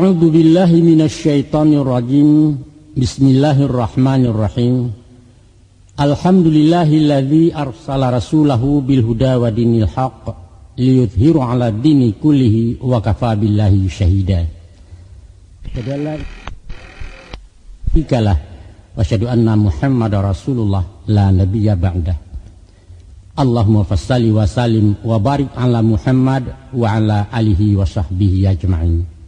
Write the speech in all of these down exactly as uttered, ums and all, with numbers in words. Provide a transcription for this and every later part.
A'udzu billahi minasy syaithanir rajim. Bismillahirrahmanirrahim. Alhamdulillahilladzi arsala rasulahu bil huda wa dinil haq liyudhhiru 'ala dini kullihi wa kafa billahi syahida. Asyhadu an la ilaha illallah wa asyhadu anna Muhammadar Rasulullah la nabiyya ba'dah. Allahumma fassalli wa sallim wa barik ala Muhammad wa ala alihi wa sahbihi ajma'in.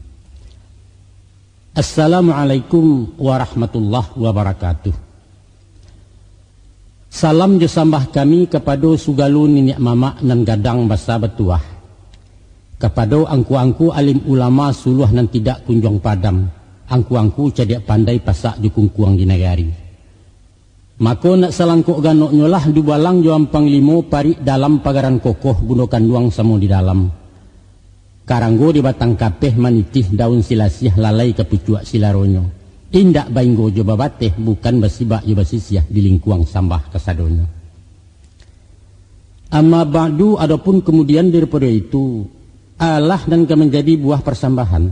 Assalamualaikum warahmatullahi wabarakatuh. Salam jo sambah kami kapado sagalo niniak mamak nan gadang basa batuah, kapado angku-angku alim ulama suluah nan tidak kunjuang padam, angku-angku cadiak pandai pasak jo kungkuang di nagari. Mako, nak salangkok ganoknyo lah dubalang jo ampang limo parik dalam pagaran kokoh bundo kanduang samo di dalam. Karanggo di batang kapeh manitih daun silasiah lalai ka pucuak silaronyo. Indak bainggo jo babateh, bukan basibak jo basisiah di lingkuang sambah kasadonyo. Amma ba'du, adopun kamudian daripado itu, alah nan ka manjadi buah parsambahan.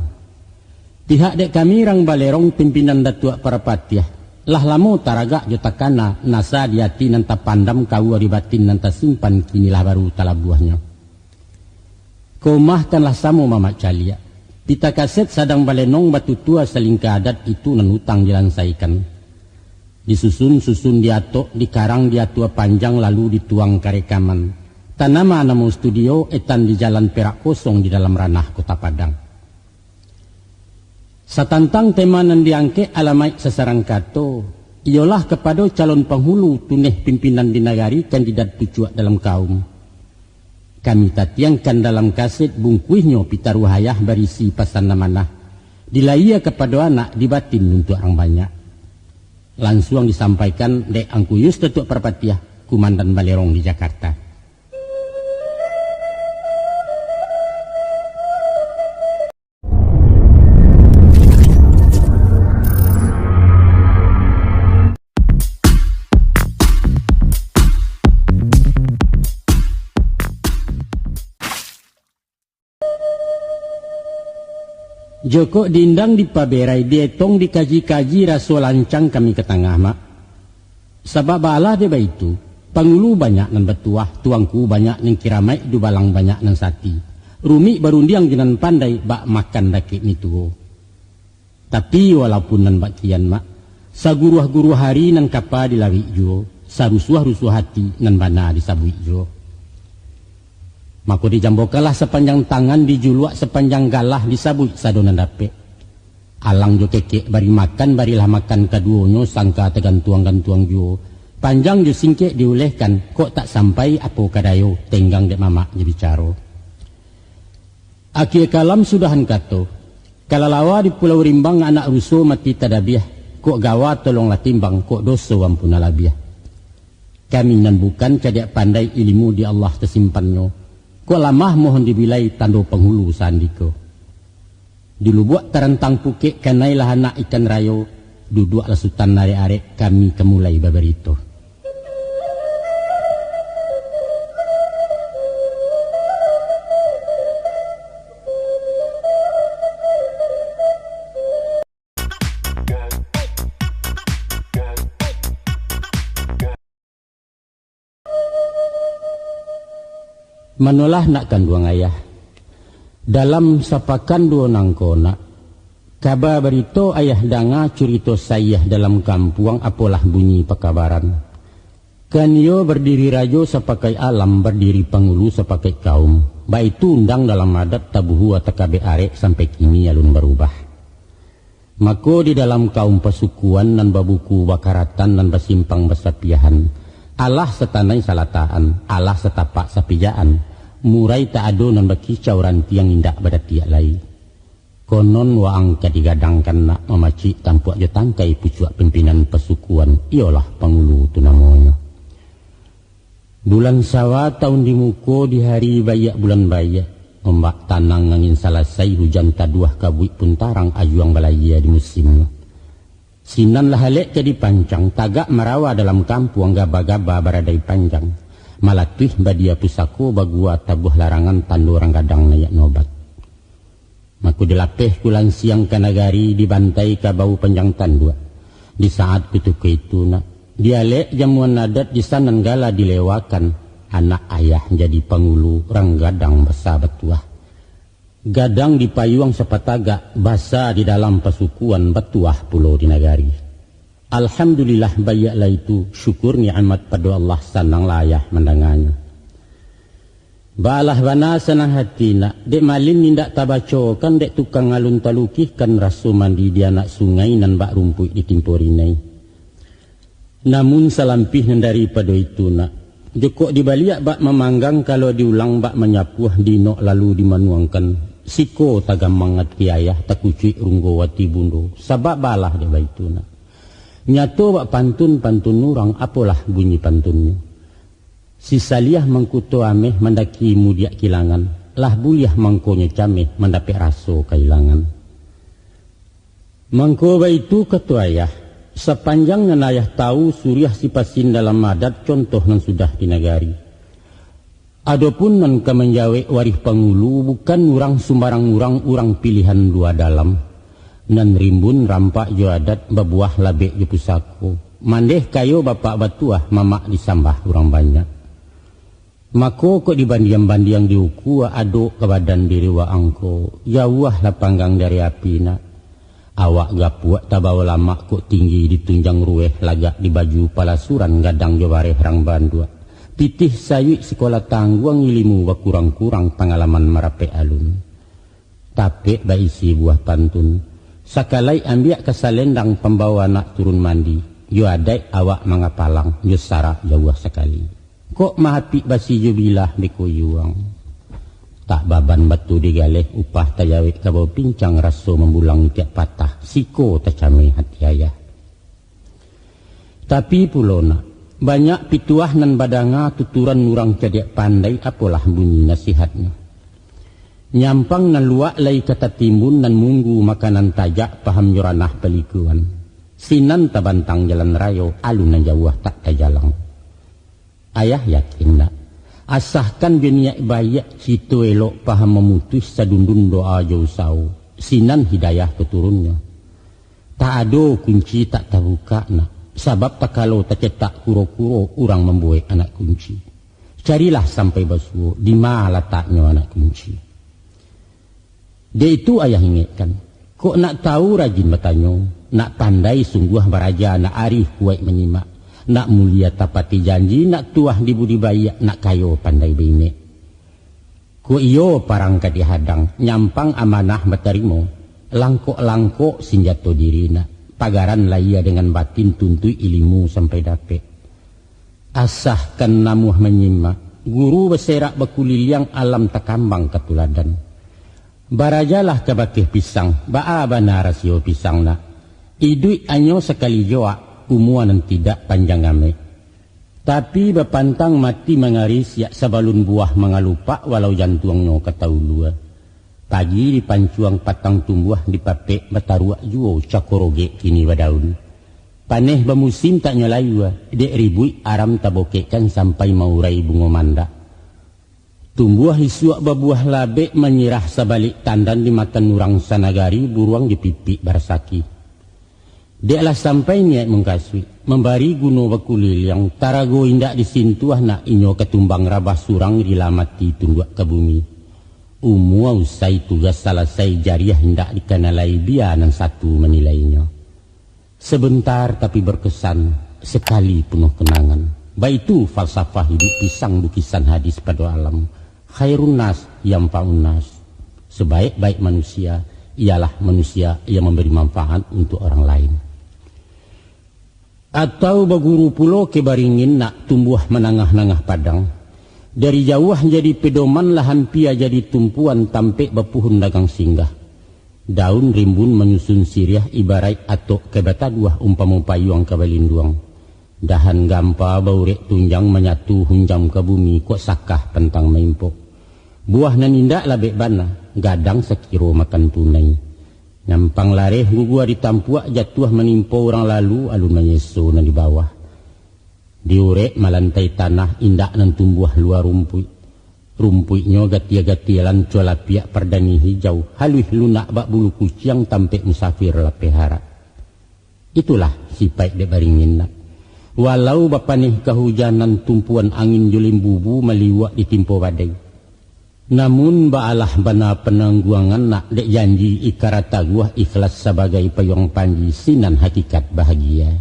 Pihak dek kami rang Balerong pimpinan Datuak Parapatiah, lah lamo taragak jo takana nasa di ati nan tapandam kaua di batin nan tasimpan kini lah baru talabuahnyo. Komah kan lah samo mamak caliak. Pita kaset sadang balenong batutua salingka adat itu nan utang dilansaikan. Disusun-susun diatok, dikarang diatua panjang lalu dituang ka rekaman. Tanama namo studio etan di Jalan Perak Kosong di dalam ranah Kota Padang. Satantang tema nan diangkek alamaik sasarang kato, iyolah kapado calon panghulu tuneh pimpinan di nagari kandidat pucuak dalam kaum. Kami tatiangkan dalam kaset bungkuihnyo pitaruah ayah barisi pasan amanah, dilayia kapado anak di batin untuak urang banyak. Lansuang disampaikan dek Angku Yus Datuak Parpatiah, Kumandan Balerong di Jakarta. Jokok diindang dipaberai, dietong dikaji-kaji, raso lancang kami ka tangah, Mak. Sabab baalah dek baitu, pangulu banyak nan batuah, tuangku banyak nan kiramaik, dubalang banyak nan sati. Rumik barundiang jo nan pandai, bak makan dakek mi tuo. Tapi, walaupun nan bak kian, Mak, saguruah-guruah ari nan kapa dilawik juo, sarusuah-rusuah ati nan bana disabuik juo. Mako, dijambokanlah sapanjang tangan, dijuluak sapanjang galah, disabuik sado nan dapek. Alang jo kekek bari makan, barilah makan kaduonyo, sangka tagantuang-gantuang juo. Panjang jo singkek diulehkan, kok tak sampai apo ka dayo, tenggang dek mamak jo bicaro. Akie kalam sudahan kato, kalalawa di Pulau Rimbang, anak ruso mati tadabiah, kok gawa tolonglah timbang, kok doso ampunlah labiah. Kami nan bukan cadiak pandai, ilimu di Allah tasimpannyo. Kok lamah mohon dibilai, tando panghulu sandiko. Di lubuak tarantang pukek, kanailah anak ikan rayo, duduaklah sutan arek-arek, kami ka mulai babarito. Manolah nak kanduang ayah. Dalam sapakan duo nangko nak. Kaba barito ayah danga, curito sayah dalam kampuang, apolah bunyi pakabaran. Kan iyo bardiri rajo sapakaik alam, bardiri pangulu sapakaik kaum. Baitu undang dalam adat, tabuhua takabek arek, sampai kini alun barubah. Mako, di dalam kaum pasukuan nan babuku bakaratan, nan basimpang basapiahan, alah satanai salatakan, alah satapak sapijaan, murai tak ado nan bakicau, rantiang indak badatiak lai. Konon waang ka digadangkan nak, mamacik tampuak jo tangkai, pucuak pimpinan pasukuan, iyolah pangulu tu namonyo. Bulan Sawa taun di muko, di hari baiak bulan baiak, ombak tanang angin salasai, hujan taduah kabuik pun tarang, ajuang balayia di musimnyo. Sinan lah alek ka dipancang, tagak marawa dalam kampuang, gaba-gaba baradai panjang, malatuih badia pusako, bagua tabuah larangan, tando urang gadang naiak nobat. Mako dilapeh kulansiang ka nagari, dibantai kabau panjang tanduak. Di saat kutiko itu nak, dialek jamuan adat di sanan gala dilewakan, anak ayah jadi pangulu, rang gadang basa batuah. Gadang di payuang sapatagak, basa di dalam pasukuan, batuah pulo di nagari. Alhamdulillah, baiaklah itu, syukur ni'mat pado Allah, sananglah ayah mandanganyo. Baalah bana sanang hati nak, dek malin indak tabacokan, dek tukang alun talukihkan, raso mandi di anak sungai, nan bak rumpuik ditimpo rinai. Namun salampih nan daripado itu nak, jokok dibaliak bak mamanggang, kalau diulang bak manyapuah, dinok lalu dimanuangkan, siko tagamang ati ayah, takucuik runggo ati bundo, sabab baalah dek baitu nak. Nyato bak pantun-pantun urang, apolah bunyi pantunnyo. Si saliah mangkuto ameh, mandaki mudiak kilangan, lah buliah mangkonyo cameh, mandapek raso kailangan. Mangko baitu kato ayah, sapanjang nan ayah tahu, suriah sipasin dalam adat, contoh nan sudah di nagari. Adopun nan ka manjawek warih pangulu, bukan urang sumbarang urang, urang pilihan lua dalam. Nan rimbun rampak jo adat, babuah labek jo pusako. Mandeh kayo bapak batuah, mamak disambah urang banyak. Mako kok dibandiang-bandiang diukua, adok ka badan diri wa angko, jauahlah panggang dari api nak. Awak gapuak tabawo lamak, kok tinggi ditunjang ruweh, lagak di baju palasuran, gadang jo bareh rang banduak. Pitih sayuik sikolah tangguang, ilimu bakurang-kurang, pangalaman marapek alun. Tapek baisi buah pantun. Sakalai ambiak ka salendang, pambawo anak turun mandi. Jo adaik awak mangapalang, jo sarak jauah sakali. Kok mahapik basi jo bilah dikuyuang. Tak baban batu digaleh, upah tajawek kabau pincang, raso mambulang itiak patah, siko tacameh hati ayah. Tapi pulo nak, banyak pituah nan badanga, tuturan urang cadiak pandai, apolah bunyi nasihatnyo. Nyampang nan luak lai ka tatimbun, nan munggu makanan tajak, paham jo ranah palikuan. Sinan tabantang jalan rayo, alun nan jauah tak tajalang. Ayah yakin nak, asakan jo niaik baiak, cito elok paham mamutuih, sadundun doa jo usawo, sinan hidayah ka turunnyo. Tak ado kunci tak tabukak nak, sabab takalo tacetak kuro-kuro, urang mambuwek anak kunci. Carilah sampai basuo, dima lataknyo anak kunci. Dek itu ayah ingekkan, kok nak tahu rajin batanyo, nak pandai sungguah baraja, nak arih kuaik manyimak, nak mulia tapati janji, nak tuah di budi baiak, nak kayo pandai bainek. Kok iyo parang ka dihadang, nyampang amanah batarimo, langkok-langkok sinjato diri nak, pagaran lahia dengan batin, tuntuik ilimu sampai dapek. Asakan namuah manyimak, guru baserak bakuliliang, alam takambang ka tuladan. Barajalah ka bakeh pisang, baa bana rasio pisang nak. Iduik anyo sakali joak, umua nan tidak panjang amek. Tapi bapantang mati mangari, siak sabalun buah mangalupak, walau jantuangnyo ka taulua. Pagi dipancuang patang tumbuah, dipapek bataruak juo, cako rogek kini badaun. Paneh bamusim tak nyo layua, dek ribuik aram tabokekkan, sampai maurai bungo mandak. Tumbuah isuak babuah labek, manyirah sabalik tandan, dimakan urang sanagari, buruang dipipik barasaki. Dek lah sampai niaik mangkasuik, mambari guno bakuliliang, tarago indak disintuah nak, inyo katumbang rabah surang, rila mati tunduak ka bumi. Umua usai tugas salasai, jariah indak dikanalai, bia nan satu manilainyo. Sebentar tapi berkesan, sekali penuh kenangan. Baitu falsafah hiduik pisang, lukisan hadis pado alam. Khairun nas yanfa'un nas. Sebaik-baik manusia ialah manusia yang memberi manfaat untuk orang lain. Atau baguru pulo ka baringin nak, tumbuah manangah-nangah padang. Dari jauah jadi pedoman, lah ampia jadi tumpuan, tampek bapuhun dagang singgah. Daun rimbun manyusun siriah, ibaraik atok ka bataduah, umpamo payuang ka balinduang. Dahan gampa baurek tunjang, manyatu hunjam ka bumi, kok sakah pantang maimpok. Buah nan indak labek bana, gadang sakiro makan tunai. Nyampang lareh gugua ditampuak, jatuah manimpo urang lalu, alun manyeso nan di bawah. Diurek malantai tanah, indak nan tumbuah lua rumpuik. Rumpuiknyo gatia-gatia lanco lapiak pardani hijau, haluih lunak bak bulu kuciang tampek musafir lapeh harak. Itulah sipaik dek baringin nak. Walau bapaneh kahujanan tumpuan angin jo limbubu maliwak ditimpo badai. Namun baalah bana panangguangan nak dek janji ikara taguah ikhlas sabagai payuang panji sinan hakikat bahagia.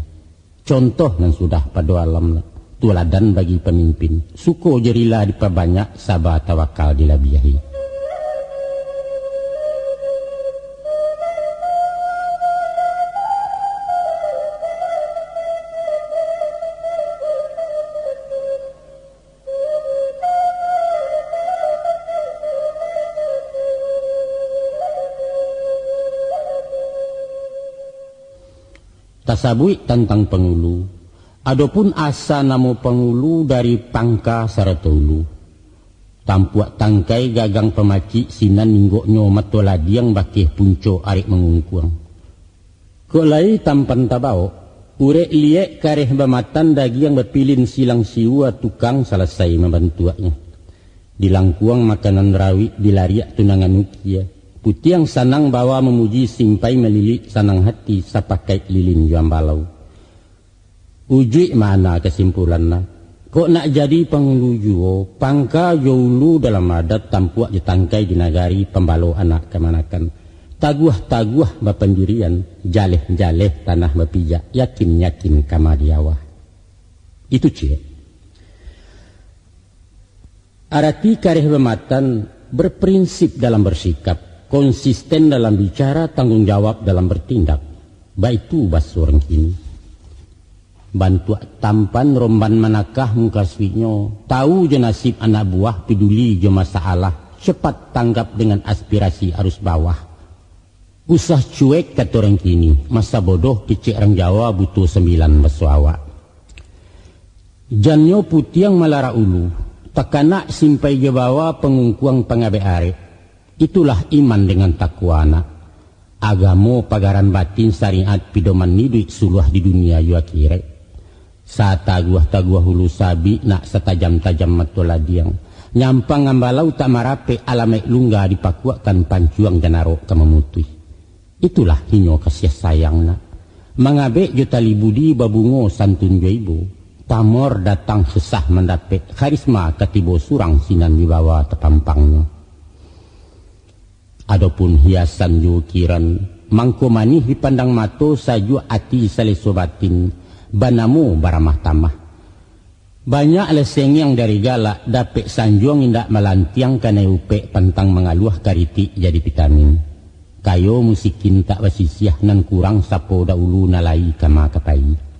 Contoh nan sudah pado alam nak. Tuladan bagi pamimpin. Suko jo rila dipabanyak, saba tawakal dilabiahi. Tasabuik tantang pangulu. Adopun asa namo pangulu dari pangka sarato ulu. Tampuak tangkai gagang pamacik sinan inggoknyo mato ladiang bakeh punco arek mangungkuang. Kok lai tampan tabawok, urek liek kareh bamatan dagiang bapilin silang siwa tukang salasai mambantuaknyo. Di langkuang makanan rawik, di lariak tunangan ukia. Putiang sanang bawa mamuji simpai malilik sanang hati sapakaik lilin jo ambalau. Ujuik mana kasimpulan nak? Kok nak jadi pangulu juo, pangka jo ulu dalam adat tampuak jo tangkai di nagari pambalo anak kamanakan. Taguah-taguah bapandirian, jaleh-jaleh tanah bapijak, yakin-yakin kama di awah. Itu ciek. Arati kareh bamatan, berprinsip dalam bersikap, konsisten dalam bicara, tanggung jawab dalam bertindak. Baitu baso urang kini. Bantuak tampan romban manakah mukasuiknyo, tawu jo nasib anak buah, peduli jo masalah, cepat tanggap dengan aspirasi arus bawah. Usah cuek kato urang kini, masa bodoh kecek urang Jawa, buto sambilan baso awak. Jannyo putiang malarak ulu, takanak simpai jo bawa pangungkuang pangabek arek. Itulah iman dengan takwa nak. Agamo pagaran batin, syariat pidoman iduik suluah di dunia jo akhirat. Sataguah-taguah ulu sabik nak satajam-tajam mato ladiang. Nyampang ambalau tak marapek alamaik lungga dipakuakkan pancuang jan arok ka mamutuih. Itulah inyo kasiah sayang nak. Mangabek jo tali budi babungo santun jo ibo. Pamor datang susah mandapek, karisma ka tibo surang sinan wibawa tapampangnyo. Adopun hiasan jo ukiran, mangko manih dipandang mato, sajuak ati saleso batin, banamo baramah tamah. Banyak lah sengiang dari galak, dapek sanjuang indak malantiang kanai upek, pantang mangaluah karitik jadi vitamin. Kayo musikin tak basisiah, nan kurang sapo daulu, nan lai kama ka pai.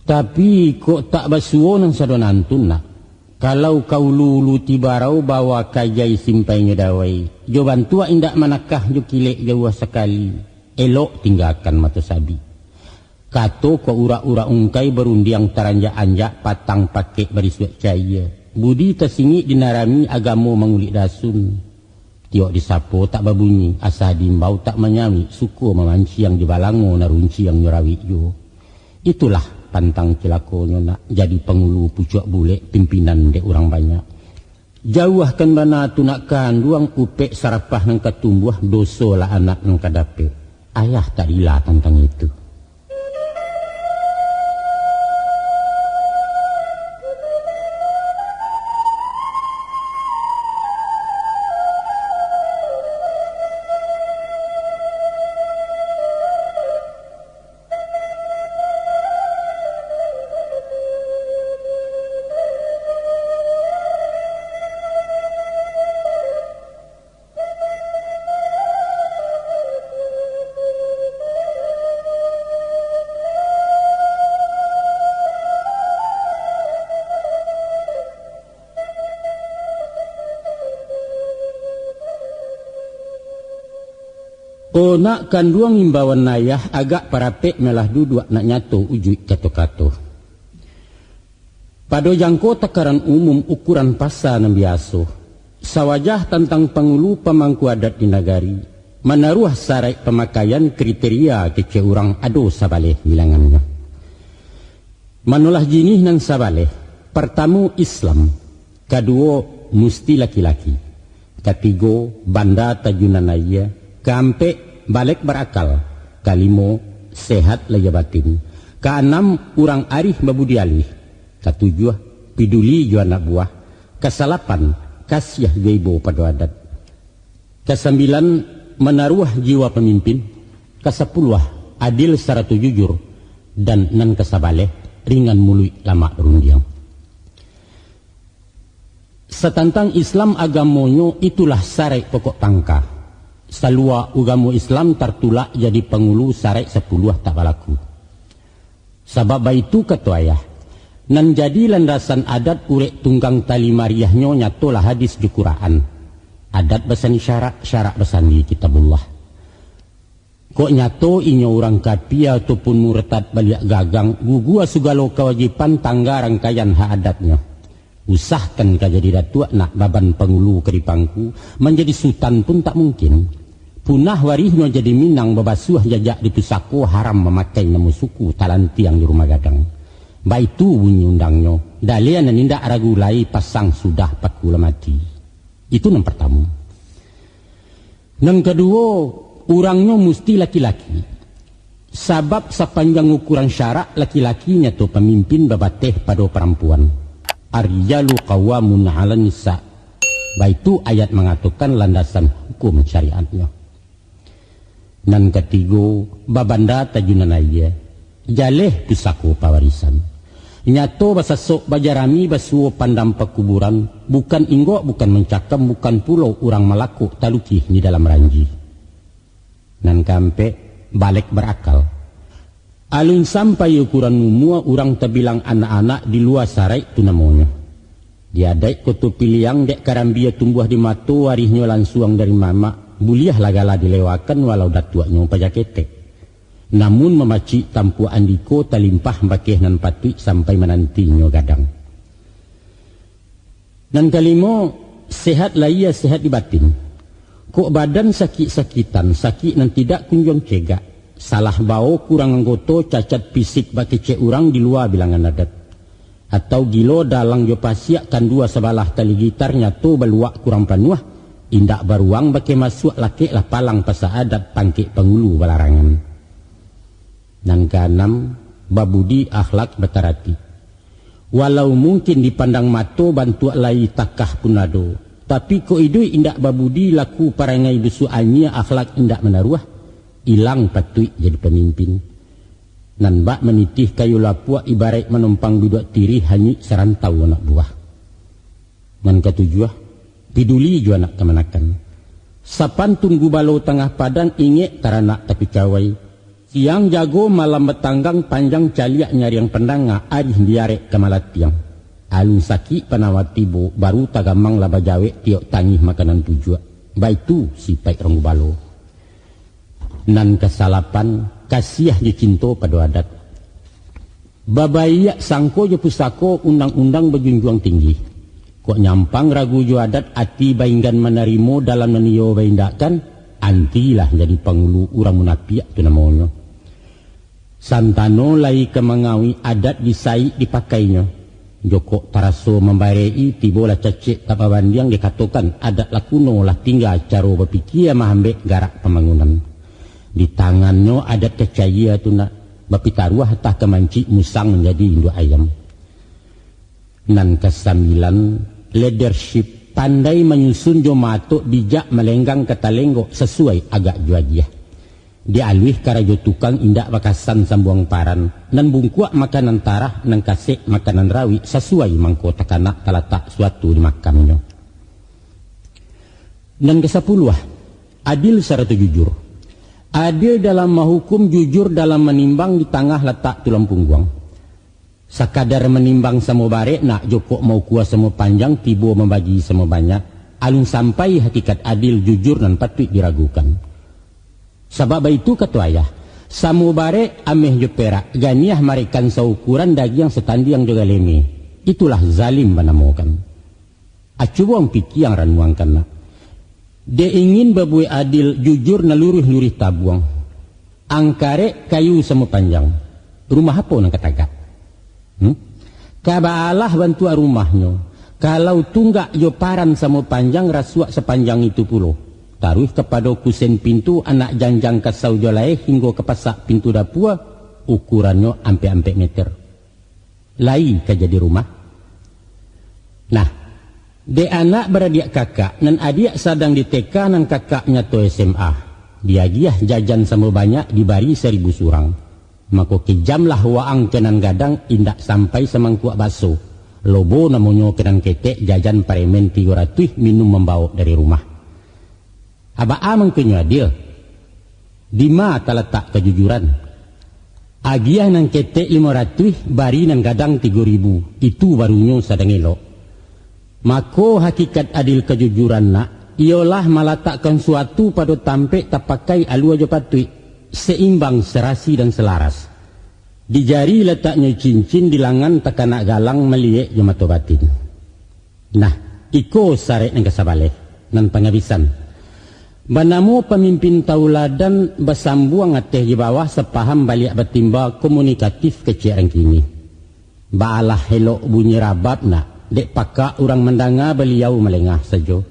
Tapi, kok tak basuo nan sado nantun nak? Kalau ka ulu-ulu tibarau bawa kajai simpainyo dawai, jo bantuak indak manakah jo kilek jauah sakali, elok tinggakan mato sabik. Kato ko urak-urak ungkai barundiang taranjak-anjak patang pakek barisuak cayia. Budi tasingik dinarami agamo mangulik dasun. Tiok disapo tak babunyi, asa diimbau tak manyawik, suko mamanciang di balango nan runciang nyo rawik juo. Itulah pantang cilakonyo nak jadi pangulu pucuak bulek pimpinan dek urang banyak. Jauahkan bana tu nak kanduang upek sarapah nan ka tumbuah, doso lah anak nan ka dapek. Ayah tak rila tantang itu. O nak kanduang, imbauan ayah agak parapek, malah duduak nak nyato ujuik kato-kato. Pado jangko takaran umum, ukuran pasa nan biaso, sawajah tantang pangulu pamangku adat di nagari, manaruah saraik pamakaian, kriteria kecek urang ado sabaleh bilangannyo. Manolah jinih nan sabaleh, partamo Islam, Kaduo, musti laki-laki. Katigo, banda tajunan aia. Kaampek, balek barakal. Kalimo, sehat lahia batin. Kaanam, urang arih babudi alih. Katujuah, piduli jo anak buah. Kasalapan, kasiah jo ibo pado adat. Kasambilan, manaruah jiwa pamimpin. Kasapuluah, adil sarato jujur. Dan nan kasabaleh, ringan muluik lamak barundiang. Satantang Islam agamonyo, itulah saraik pokok pangka. Salua ugamo Islam tartulak jadi pangulu, saraik sapuluah tak balaku. Sabab baitu kato ayah, nan jadi landasan adat urek tunggang tali mariahnyo nyatolah hadis jo Quran. Adat basandi syarak, syarak basandi Kitabullah. Kok nyato inyo urang kapia ataupun murtad baliak gagang, gugua sugalo kawajiban tangga rangkaian hak adatnyo. Usahkan ka jadi datuak nak baban pangulu ka dipangku, manjadi sutan pun tak mungkin. Punah warihnyo jadi Minang babasuah jajak di pusako, haram mamakai namo suku talantiang di rumah gadang. Baitu bunyi undangnyo, dalia nan indak ragu lai, pasang sudah paku lah mati. Itu nan partamo. Nan kaduo, urangnyo musti laki-laki. Sabab sapanjang ukuran syarak, laki-laki nyato pamimpin babateh pado parampuan. Ar-rijalu qawwamuna 'alan nisa. Baitu ayat mangatokan landasan hukum syariatnyo. Nan katigo, babanda tajunan aia. Jaleh pusako pawarisan. Nyato basasok bajarami basuo pandam pakuburan, bukan inggok, bukan mancakam, bukan pulo urang malakok talukih di dalam ranji. Nan kaampek, balek barakal. Alun sampai ukuran umua urang tabilang anak-anak di lua saraik tu namonyo. Di adaik Koto Piliang dek karambia tumbuah di mato, warihnyo lansuang dari mamak, buliahlah gala dilewakan walau datuaknyo paja ketek. Namun mamacik tampuak andiko talimpah bakeh nan patuik sampai manantinyo gadang. Nan kalimo, sehat lahia, sehat di batin. Kok badan sakik-sakitan, sakik nan tidak kunjuang cegak, salah bao kurang anggoto, cacat fisik bak kecek urang di lua bilangan adat. Atau gilo dalang jo pasiak, kandua sabalah tali gitar, nyato baluak kurang panuah, indak baruang bakeh masuak, lakeklah palang pasa adat, pangkek pangulu balarangan. Nan kaanam, babudi akhlak batarati. Walau mungkin dipandang mato bantuak lai takah pun ado, tapi kok iduik indak babudi, laku parangai busuak anyia, akhlak indak manaruah, ilang patuik jadi pamimpin. Nan bak manitih kayu lapuak, ibaraik manumpang biduak tirih, hanyuik sarantau anak buah. Nan katujuah, piduli jo anak kamanakan. Sapantun gubalo tangah padang, ingek taranak takucawai. Siang jago, malam batanggang, panjang caliak nyariang pandanga, arih diarek ka malatiang. Alun sakik panawa tibo, baru tagamang lah bajawek, tiok tangih makanan pujuak. Baitu sipaik rang gubalo. Nan kasalapan, kasiah jo cinto pado adat. Babaiak sangko jo pusako, undang-undang bajunjuang tinggi. Kok nyampang ragu jo adat, ati bainggan manarimo, dalam nan iyo baindakkan, antilah jadi pangulu, urang munapiak tu namonyo. Santano lai ka mangawik, adat di saik dipakainyo. Jokok taraso mambarek-i, tibolah cacek tak babandiang, dikatokan adat lah kuno, lah tingga caro bapikia, mahambek garak pambangunan. Di tangannyo adat kacayia tu nak, bapitaruah atah ka mancik, musang manjadi induak ayam. Nan kasambilan, leadership, pandai manyusun jo maatok, bijak malenggang ka talenggok, sasuai agak jo agiah. Dialuih karajo tukang, indak bakasan sambuang paran, nan bungkuak makanan tarah, nan kasek makanan rawik, sasuai mangko takanak, talatak suatu di makamnyo. Nan kasapuluah, adil sarato jujur. Adil dalam mahukum, jujur dalam manimbang, di tangah latak tulang pungguang. Sakadar manimbang samo barek nak, jokok maukua samo panjang, tibo mambagi samo banyak, alun sampai hakikat adil, jujur nan patuik diragukan. Sabab baitu kato ayah, samo barek ameh jo perak, ganiah marekan saukuran, dagiang satandiang jo galeme. Itulah zalim banamokan. A, cubo ang pikia, ang ranuangkan nak. Dek ingin babuek adil, jujur, nan luruih-luruih tabuang. Ang karek kayu samo panjang, rumah apo nan ka tagak? Hmm? Ka baalah bantuak rumahnyo, Kalau tunggak jo paran samo panjang, rasuak sapanjang itu pulo. Taruih kapado kusen pintu, anak janjang kasau jo laeh, hinggo ka pasak pintu dapua, ukurannyo ampek-ampek meter. Lai ka jadi rumah. Nah, dek anak baradiak kakak, nan adiak sadang di T K, nan kakak nyato S M A. Diagiah jajan samo banyak, dibari saribu surang. Mako, kijamlah waang ka nan gadang, indak sampai samangkuak baso. Lobo namonyo ka nan ketek, jajan paremen tigo ratuih, minum mambaok dari rumah. Abaa mangkonyo adil? Dima talatak kajujuran? Agiah nan ketek limo ratuih, bari nan gadang tigo ribu, itu barunyo sadang elok. Mako, hakikat adil kajujuran nak, iyolah malatakkan suatu pado tampek tapakai alua jo patuik, seimbang, serasi, dan selaras. Di jari lataknyo cincin, di langan takana galang, maliek jo mato batin. Nah, iko sarek nan kasabaleh, nan pangabisan. Banamo pamimpin tauladan, basambuang ateh jo bawah, sapaham baliak batimba, komunikatif kecek rang kini. Baalah elok bunyi rabab nak, dek pakak urang mandanga, baliau malengah sajo.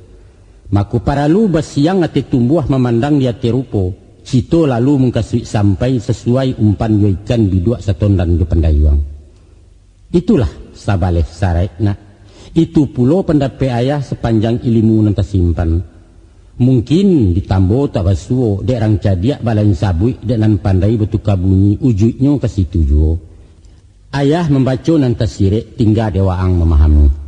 Mako paralu basiang ateh tumbuah, mamandang di ateh rupo, cito lalu mungkasuik sampai, sasuai umpan jo ikan, biduak satondan jo pandayuang. Itulah sabaleh sarek nak. Itu pulo pandapek ayah, sapanjang ilimu nan tasimpan. Mungkin ditambo tak basuo, dek rang cadiak balain sabuik, dek nan pandai batuka bunyi, ujuiknyo ka situ juo. Ayah mambaco nan tasirek, tingga dek waang mamahami.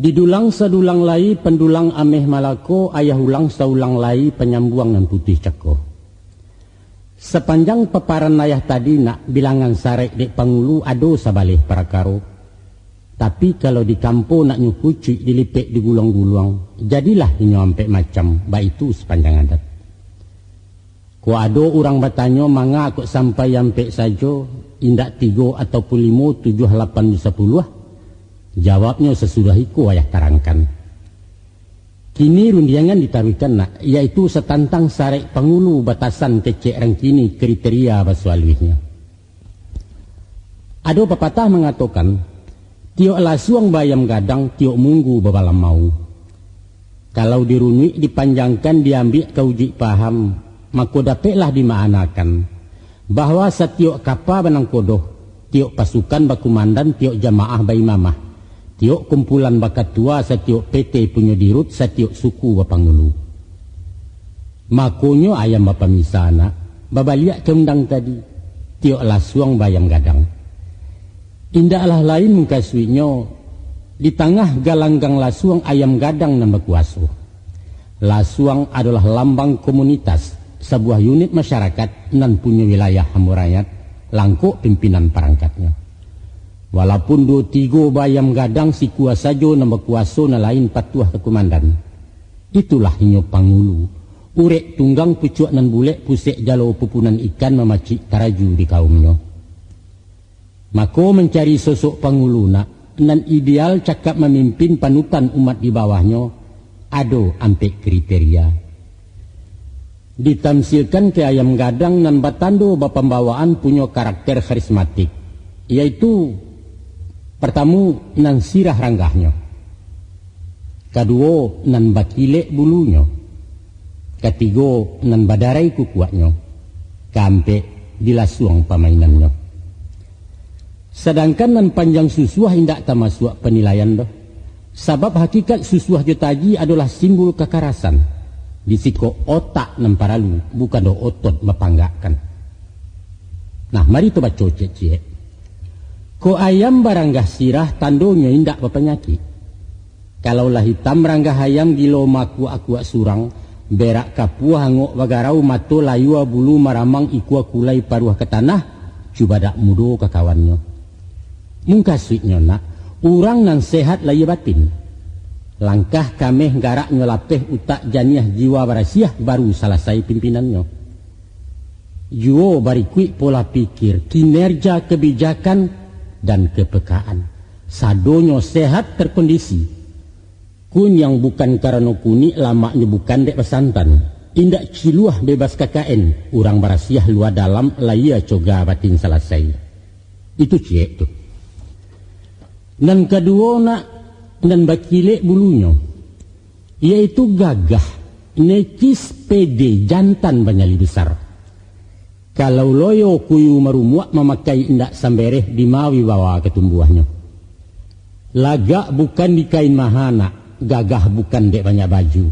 Didulang sadulang lai pandulang ameh Malako, ayah ulang saulang lai panyambuang nan putuih cako. Sapanjang paparan ayah tadi nak, bilangan sarek dek pangulu ado sabaleh parakaro. Tapi kalau dikampo nak nyo kucuik, dilipek diguluang-guluang, jadilah inyo ampek macam, baitu sapanjang adat. Kok ado urang batanyo, manga kok sampai ampek sajo, indak tigo ataupun limo, tujuah, lapan, jo sapuluah? Jawabnyo sasudah iko ayah tarangkan. Kini rundiangan ditaruihkan nak, yaitu satantang sarek pangulu, batasan kecek rang kini, kriteria baso aluihnyo. Ado papatah mangatokan, tiok lasuang baayam gadang, tiok munggu babalamau. Kalau dirunuik dipanjangkan, diambiak ka ujuik paham, mako dapeklah dimaanakan, bahwa satiok kapa banangkodoh, tiok pasukan bakumandan, tiok jamaah baimamah, tiok kumpulan bakatua, satiok P T punyo dirut, satiok suku bapangulu. Makonyo ayam bapamisa nak, babaliak ka undang tadi, tiok lasuang baayam gadang. Indaklah lain mukasuiknyo, di tangah galanggang lasuang ayam gadang nan bakuaso. Lasuang adolah lambang komunitas, sabuah unit masyarakat nan punyo wilayah hambo rakyat, langkok pimpinan parangkatnyo. Walaupun duo tigo baayam gadang, sikua sajo nan bakuaso, nan lain patuah ka kumandan. Itulah inyo pangulu, urek tunggang pucuak nan bulek, pusek jalo pupunan ikan, mamacik taraju di kaumnyo. Mako, mancari sosok pangulu nak, nan ideal cakap mamimpin panutan umat di bawahnyo, ado ampek kriteria. Ditamsilkan ka ayam gadang nan batando bapambawaan punyo karakter karismatik, yaitu, partamu, nan sirah ranggahnyo, kaduo, nan bakilek bulunyo, katigo, nan badarai kukuaknyo, kaampek, di lasuang pamainannyo. Sadangkan nan panjang susuah indak tamasuak panilaian doh. Sabab hakikat susuah jo taji adolah simbol kakarasan. Di siko otak nan paralu, bukan doh otot bapanggakkan. Nah, mari tu baco ciek-ciek. Kok ayam baranggah sirah, tandonyo indak bapanyakik. Kalau lah itam ranggah ayam, gilo makuak-akuak surang, berak kapuah angok bagarau, mato layua bulu maramang, ikua kulai paruah ka tanah, cubadak mudo ka kawannyo. Mungkasuiknyo nak, urang nan sehat lahia batin. Langkah kameh garaknyo lapeh, utak janiah jiwa barasiah, baru salasai pimpinannyo. Juo barikuik pola pikir, kinerja kebijakan, dan kepekaan. Sadonyo sehat terkondisi. Kuniang bukan karano kunik, lamaknyo bukan dek basantan. Indak ciluah bebas K K N, urang barasiah lua dalam, layia coga batin salasai. Itu ciek tu. Nan kaduo nak, nan bakilek bulunyo, yaitu gagah, necis, pede, jantan banyali besar. Kalau loyo kuyu marumuak mamakai indak sambereh, dima wibawa ka tumbuahnyo. Lagak bukan di kain maha nak, gagah bukan dek banyak baju.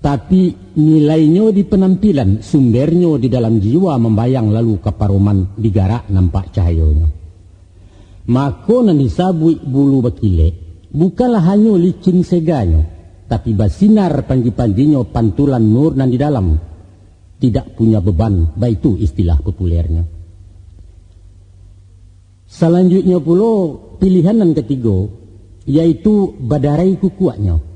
Tapi, nilainyo di penampilan, sumbernyo di dalam jiwa, mambayang lalu ka paroman, digarak nampak cahayonyo. Mako, nan disabuik bulu bakilek, bukanlah hanyo licin seganyo, tapi basinar panji-panjinyo, pantulan nur nan di dalam. Tidak punya beban, baitu istilah populernyo. Salanjuiknyo pulo, pilihan nan katigo, yaitu badarai kukuaknyo.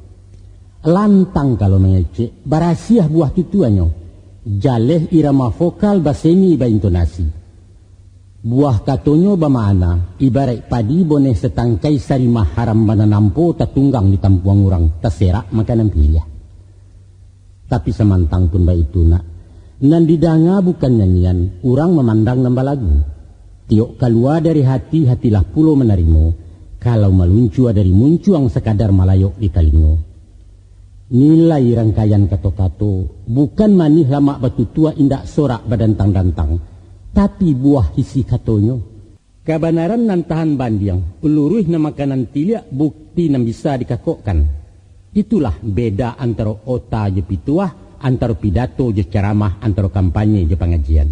Lantang kalau mangecek, barasiah buah tutuannyo, jaleh irama vokal, baseni baintonasi. Buah katonyo bamakna, ibaraik padi boneh satangkai, sarimah haram bana nampo, tatunggang di tampuang urang, taserak makanan piliah. Tapi samantang pun baitu nak, nan didanga bukan nyanyian, urang mamandang nan balagu. Tiok kalua dari hati, hatilah pulo manarimo, kalau maluncua dari muncuang, sakadar malayok di talingo. Nilai rangkaian kato-kato, bukan manih lamak batutua, indak sorak badantang-dantang, tapi buah isi katonyo. Kabanaran nan tahan bandiang, luruih nan makanan tiliak, bukti nan bisa dikakokkan. Itulah beda antaro ota jo pituah, antaro pidato jo caramah, antaro kampanye jo pangajian.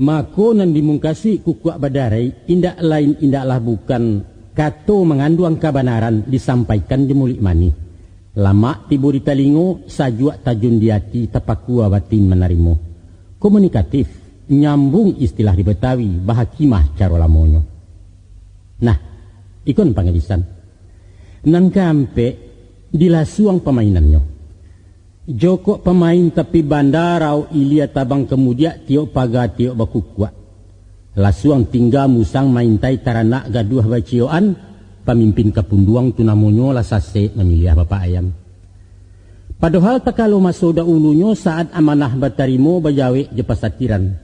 Mako, nan dimungkasuik kukuak badarai, indak lain indaklah bukan kato manganduang kabanaran disampaikan jo muluik manih. Lamak tibo di talingo, sajuak tajun di ati, tapakua batin manarimo. Komunikatif, nyambung istilah di Betawi, bahakimah caro lamonyo. Nah, iko nan pangabisan. Nan kaampek, dilasuang pamainannyo. Jokok pamain tapi banda, raok ilia tabang kamudiak, tiok paga tiok bakukuak. Lasuang tingga musang maintai, taranak gaduah baciyokan, pamimpin kapunduang tu namonyo, lah sasek mamiliah bapak ayam. Padohal takalo maso dahulunyo, saat amanah batarimo, bajawek jo pasatiran,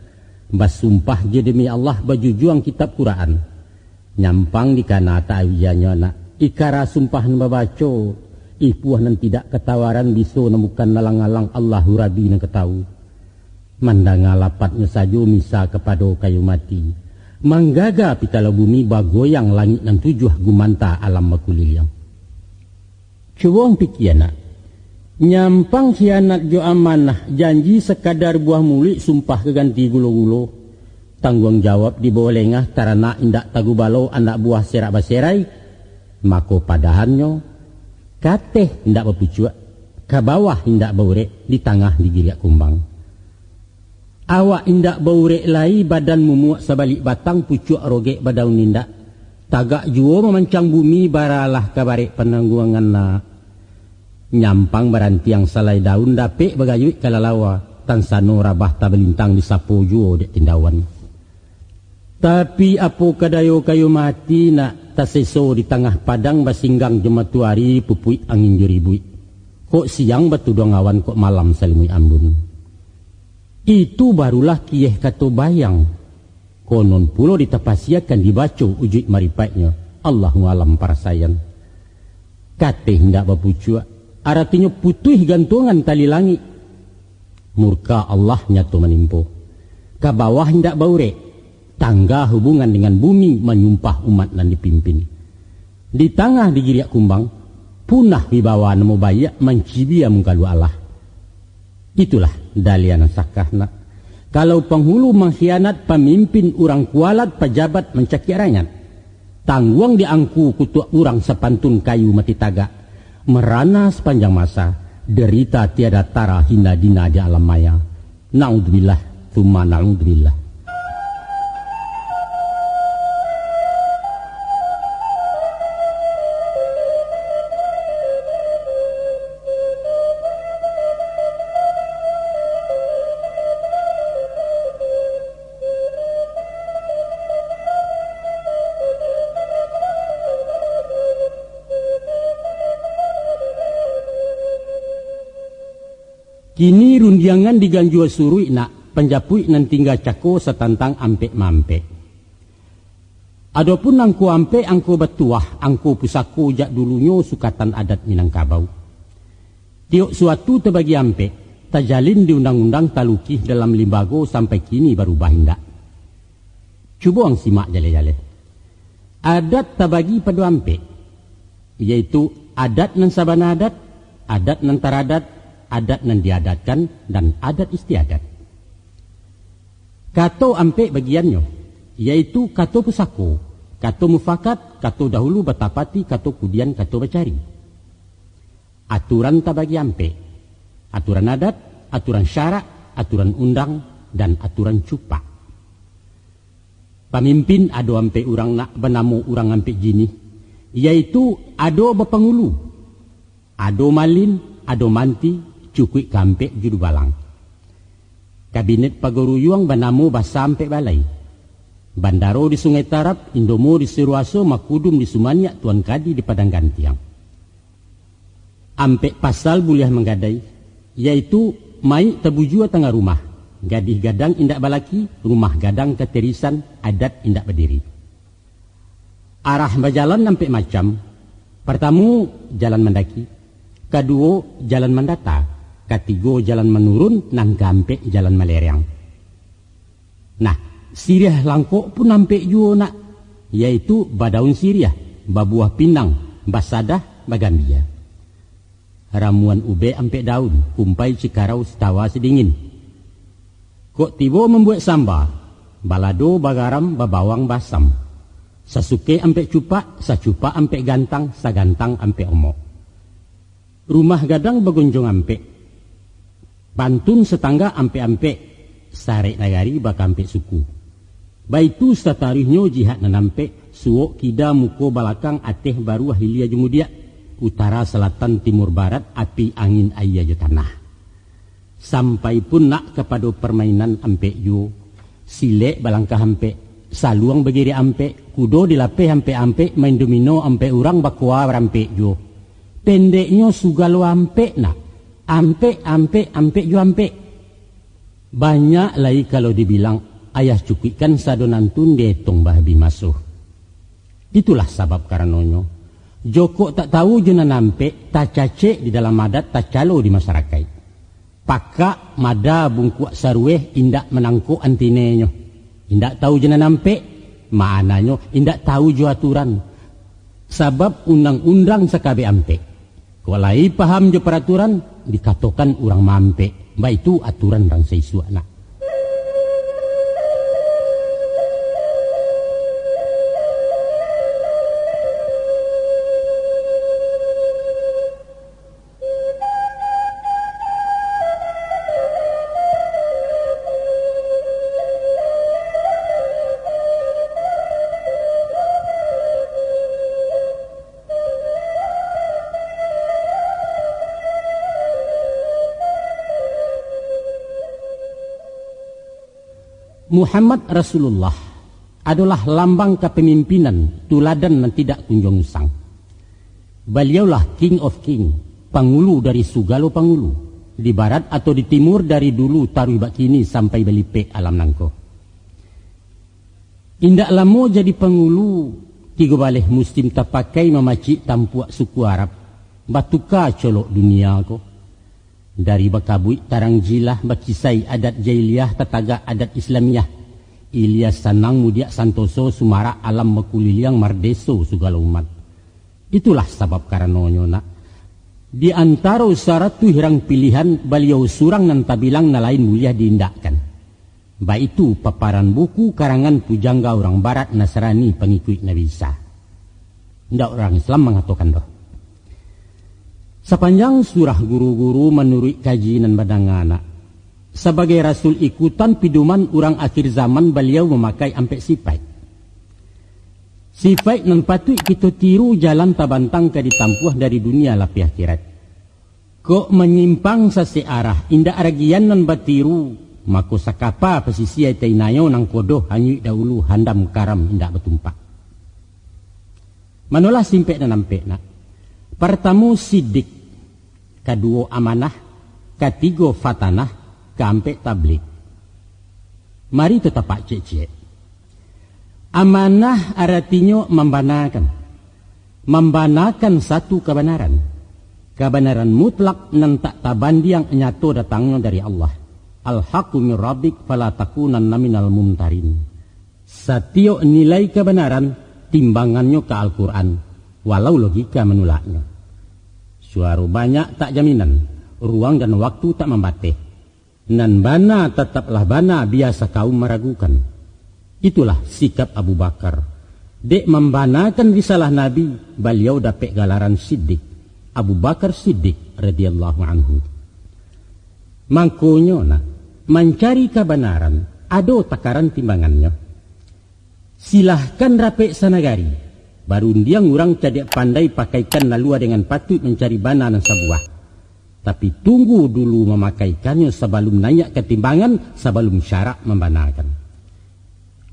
basumpah jo demi Allah, bajujuang kitab Quraan. Nyampang dikana ta'awiyanyo nak, ikara sumpah nan babaco, ipuah nan tidak katawaran, biso nan bukan alang-alang, Allahu Rabbi nan ka tahu. Mandanga lapatnyo sajo misa kapado kayu mati, manggaga pitalo bumi, bagoyang langik nan tujuah, gumanta alam bakuliliang. Cubo ang pikia nak, nyampang khianat jo amanah, janji sakadar buah muluik, sumpah ka ganti gulo-gulo, tangguang jawab dibawa lengah, taranak indak tagubalo, anak buah serak baserai, mako padahannyo, kateh indak bapucuak, ka bawah indak baurek, di tangah digiriak kumbang. Awak indak baurek lai, badan mumuak sabalik batang, pucuak rogek badaun indak. Tagak juo mamancang bumi, baralah ka barek panangguangan nak. Nyampang barantiang salai daun, dapek bagayuik kalalawa, tansano rabah tabalintang, disapo juo dek tindawan. Tapi apo ka dayo kayu mati nak, taseso di tangah padang, basinggang jo matoari, pupuik angin jo ribuik. Kok siang batuduang awan, kok malam salimuik ambun. Itu barulah kiyeh kato bayang. Konon pulo ditapasiakan, dibaco ujuik maripaiknyo. Allahu alam parasaian. Kateh indak bapucuak, aratinyo putuih gantuangan tali langik. Murka Allah nyato manimpo. Ka bawah indak baurek, tangga hubungan dengan bumi, manyumpah umat nan dipimpin. Di tangah digiriak kumbang, punah wibawa namo baiak, mancibia mungkalu Allah. Itulah daliah nan sakah nak. Kalau panghulu mangkhianat, pamimpin urang kualat, pajabat mancakiak rakyat. Tangguang di angku kutuak urang, sapantun kayu mati tagak. Marana sapanjang masa, derita tiada tara, hina dina di alam maya. Naudzubillah, tsumma naudzubillah. Kini rundiangan diganjua suruik nak, panjapuik nan tingga cako satantang ampek-maampek. Adopun angko ampek, angko batuah, angko pusako jak dulunyo sukatan adat Minangkabau. Tiok suatu tabagi ampek, tajalin di undang-undang, talukih dalam limbago sampai kini barubah indak. Cubo ang simak jaleh-jaleh. Adat tabagi pado ampek, yaitu adat nan sabana adat, adat nan taradat, adat nan diadatkan, dan adat istiadat. Kato ampek bagiannyo, yaitu kato pusako, kato mufakat, kato dahulu batapati, kato kudian, kato bacari. Aturan tabagi ampek, aturan adat, aturan syarak, aturan undang, dan aturan cupak. Pamimpin ado ampek urang nak, banamo urang ampek jinih, yaitu ado bapangulu, ado malin, ado manti, cukuik ka ampek judubalang. Kabinet paguruyuang banamo basa ampek balai. Bandaro di Sungai Tarab, Indomo di Siruaso, Makudum di Sumaniak, Tuan Kadi di Padang Gantiang. Ampek pasal buliah manggadai, yaitu maik tabujua tangah rumah, gadih gadang indak balaki, rumah gadang katirisan, adat indak badiri. Arah bajalan ampek macam, partamo, jalan mandaki, kaduo, jalan mandata, katigo, jalan manurun, nan kaampek, jalan malereang. Nah, siriah langkok pun ampek juo nak, yaitu badaun siriah, babuah pinang, basadah, bagambia. Ramuan ubek ampek daun, kumpai cikarau sitawa sidingin. Kok tibo mambuek samba, balado bagaram babawang basam. Sasukek ampek cupak, sacupak ampek gantang, sagantang ampek omok. Rumah gadang bagonjong ampek, pantun satangga ampek-ampek, sarek nagari bakaampek suku. Baitu satarihnyo jihad nan ampek, suok kida muko balakang, ateh baruah hilia jo mudiak, utara salatan timur barat, api angin aia jo tanah. Sampai pun nak kapado parmainan ampek juo, silek balangkah ampek, saluang bagiriak ampek, kudo dilapeh ampek-ampek, main domino ampek urang, bakoa barampek juo. Pendeknyo sugalo ampek nak, ampek, ampek, ampek juo ampek. Banyak lai kalau dibilang, ayah cukuikkan sado nantun dietong bahabih maso. Itulah sabab karanonyo, jokok tak tahu jo nan ampek, tacacek di dalam adat, tacalo di masarakaik. Pakak mada bungkuak sarueh, indak manangkok antinenyo. Indak tahu jo nan ampek, maknanyo indak tahu jo aturan. Sabab undang-undang sakabek ampek. Kok lai paham jo paraturan, dikatokan urang maampek. Baitu aturan rang saisuak nak. Muhammad Rasulullah adolah lambang kapamimpinan, tuladan nan tidak kunjuang usang. Baliaulah King of King, pangulu dari sugalo pangulu, di barat atau di timur, dari dulu taruih bak kini sampai balipek alam nangko. Indak lamo jadi pangulu, tigo baleh musim tapakai mamacik tampuak suku Arab, batuka colok dunia ko. Dari bakabuik tarang jilah, bakisai adat jahiliah, tatagak adat Islamiah. Ilia sanang mudiak santoso, sumarak alam bakuliliang, mardeso sugalo umat. Itulah sabab karanonyo nak, di antaro saratuih rang pilihan, baliau surang nan tabilang, nan lain buliah diindakkan. Baitu paparan buku karangan pujangga urang barat Nasrani pangikuik Nabi Isa. Indak urang Islam mangatokan doh. Sapanjang surah guru-guru manuruik kaji nan badanga nak, sabagai rasul ikutan pidoman urang akhir zaman baliau mamakai ampek sipaik. Sipaik nan patuik kito tiru jalan tabantang ka ditampuah dari dunia lapiah akhirat. Kok manyimpang sasek arah, indak ragian nan batiru, mako sakapa pasisia tainayo nangko doh hanyuik dahulu handam karam indak batumpak. Manolah simpek nan ampek nak. Partamo sidik, kaduo amanah, Katigo fatanah, kaampek tablig. Mari tatapak ciek-ciek. Amanah aratinyo mambanakan. Mambanakan satu kabanaran. Kabanaran mutlak nan tak tabandiang nyato datangnyo dari Allah. Al-haqqu min rabbik fala takunanna minal mumtarin. Satiok nilai kabanaran, timbangannyo ka Al-Quran, walau logika manulaknyo. Suaro banyak tak jaminan, ruang dan waktu tak mambateh. Nan bana tataplah bana, biasa kaum maragukan. Itulah sikap Abu Bakar. Dek mambanakan risalah Nabi, baliau dapek galaran Siddiq, Abu Bakar Siddiq radhiyallahu anhu. Mangkonyo nak, mancari kabanaran, ado takaran timbangannyo. Silahkan rapek sanagari, barundiang urang cadiak pandai pakaikan lalua dengan patuik mancari bana nan sabuah. Tapi tunggu dulu mamakaikannyo sabalum naiak ka timbangan, sabalum syarak mambanakan.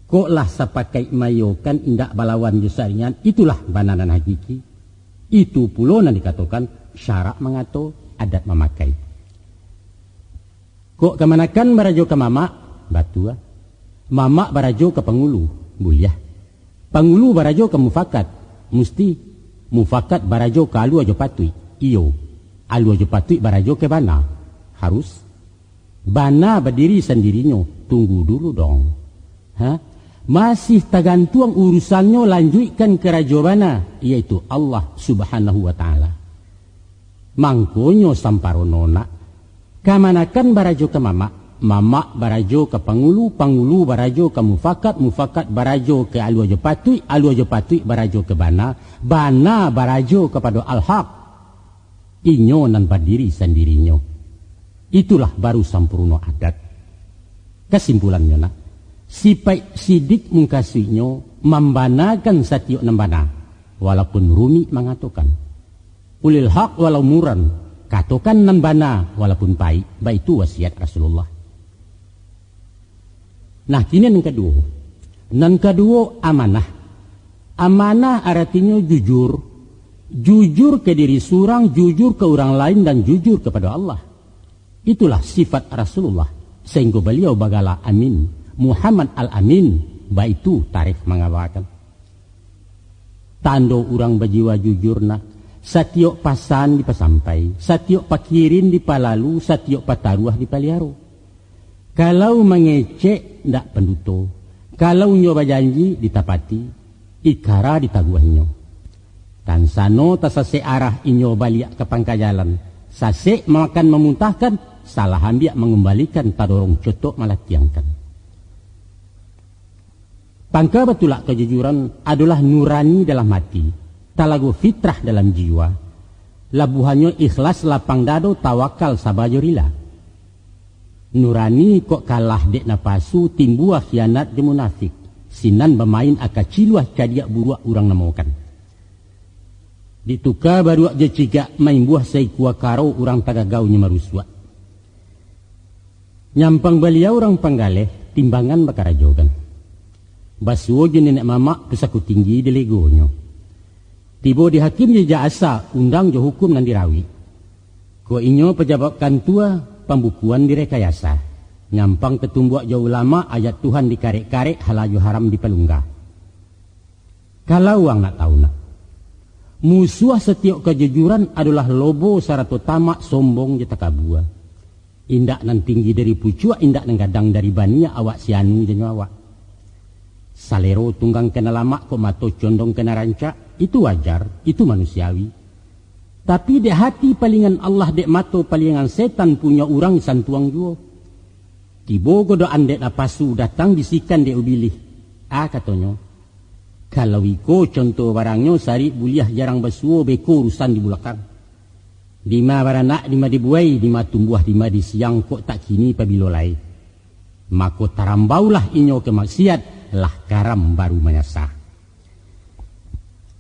Kok lah sapakaik mayokan indak balawan jo saringan, itulah bana nan hakiki. Itu pulo nan dikatokan syarak mangato, adat mamakai. Kok kamanakan barajo ka mamak, batua. Mamak barajo ka pangulu, buliah. Pangulu barajo ka mufakat, musti. Mufakat barajo ka alua jo patuik, iyo. Alua jo patuik barajo ka bana, harus. Bana badiri sandirinyo, tunggu dulu dong. Ha? Masih tagantuang urusannyo, lanjuikkan karajo bana, yaitu Allah Subhanahu wa Ta'ala. Mangkonyo samparono nak, kamanakan barajo ka mamak, mamak barajo ka pangulu, pangulu barajo ka mufakat, mufakat barajo ka alua jo patuik, alua jo patuik barajo ka bana, bana barajo kapado Al-Haq. Inyo nan badiri sandirinyo. Itulah baru sampurno adat. Kasimpulannyo nak, sipaik Siddiq mukasuiknyo mambanakan satiok nan bana, walaupun rumik mangatokan. Qulil haq walau muran, katokan nan bana walaupun paik, baitu wasiat Rasulullah. Nah, kini nan kaduo. Nan kaduo, amanah. Amanah aratinyo jujur. Jujur ka diri surang, jujur ka urang lain, dan jujur kapado Allah. Itulah sifat Rasulullah, sahinggo baliau bagala Amin, Muhammad Al-Amin, baitu tarikh mangabakan. Tando urang bajiwa jujur nak, satiok pasan dipasampai, satiok pakirin dipalalu, satiok pataruah dipaliaro. Kalau mangecek ndak panduto, kalau inyo bajanji ditapati, ikara ditaguahnyo. Tansano tasasek arah inyo baliak ka pangka jalan, sasek makan mamuntahkan, salah ambiak mangumbalikan, tadorong cotok malatiangkan. Pangka batulak kajujuran adolah nurani dalam ati, talago fitrah dalam jiwa, labuahannyo ikhlas lapang dado tawakal saba jo rila. Nurani kok kalah dek napasu timbua khianat jo munafik, sinan bamain aka ciluah cadiak buruak urang namokan. Dituka baruak jo cigak maimbuah saikua karo urang tagagau nyo marusuak. Nyampang baliau urang panggaleh, timbangan bakarajokan. Basuo jo nenek mamak pusako tinggi dilegonyo. Tibo di hakim jo ijazah, undang jo hukum nan dirawik. Kok inyo pajabat kantua, pambukuan direkayasa. Nyampang tatumbuak jo ulama, ayat Tuhan dikarek-karek, halal jo haram dipalungga. Kalau ang nak tahu nak, musuah satiok kajujuran adolah lobo sarato tamak, sombong jo takabua. Indak nan tinggi dari pucuak, indak nan gadang dari baniah, awak si anu janyo awak. Salero tunggang ka nan lamak, kok mato condong ka nan rancak, itu wajar, itu manusiawi. Tapi dek hati palingan Allah, dek mato palingan setan, punyo urang santuang juo. Tibo godaan dek napasu, datang bisikan dek ubilih. A katonyo, kalau iko contoh barangnyo, sarik buliah jarang basuo, beko urusan di bulakang. Dima baranak, dima dibuai, dima tumbuah, dima disiang, kok tak kini pabilo lai. Mako tarambaulah inyo ka maksiat, lah karam baru manyasa.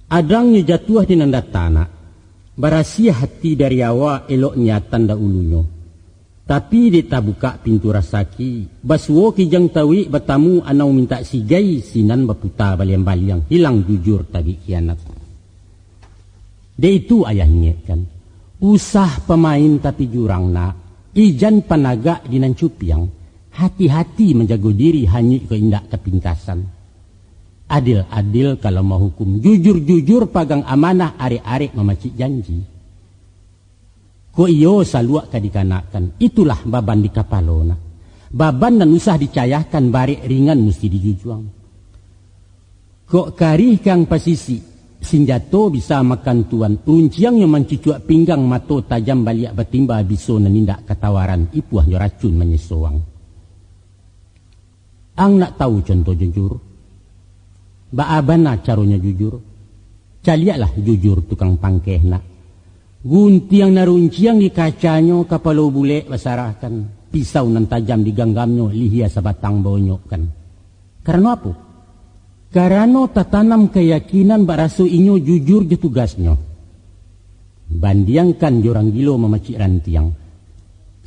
Adangnyo jatuah di nan data nak, barasiah hati dari awa, elok niatan dahulunyo. Tapi dek tabukak pintu rasaki, basuo kijang tauik, batamu anau mintak sigai, sinan baputa baliang-baliang, hilang jujur tabik khianat. Dek itu ayah ingekkan, usah pamain tapi jurang nak, Ijan panagak di nan cupiang, hati-hati manjago diri hanyuik ko indak kapingkasan. Adil-adil kalau mahukum, jujur-jujur pagang amanah, arek-arek mamacik janji. Kok iyo saluak ka dikanakkan, itulah baban di kapalo nak. Baban nan usah dicayahkan, barek ringan musti dijujuang. Kok karih kang pasisik, sinjato bisa makan tuan, runciangnyo mancucuak pinggang, mato tajam baliak batimba, biso nan indak katawaran, ipuahnyo racun manyeso ang. Ang nak tahu contoh jujur? Baa bana caronyo jujur? Caliaklah jujur tukang pangkeh nak. Guntiang nan runciang di kacanyo, kapalo bulek basarahkan, pisau nan tajam diganggamnyo, lihia sabatang baonyokkan. Karano apo? Karano tatanam kayakinan baraso inyo jujur jo tugasnyo. Bandiangkan jo urang gilo mamacik rantiang.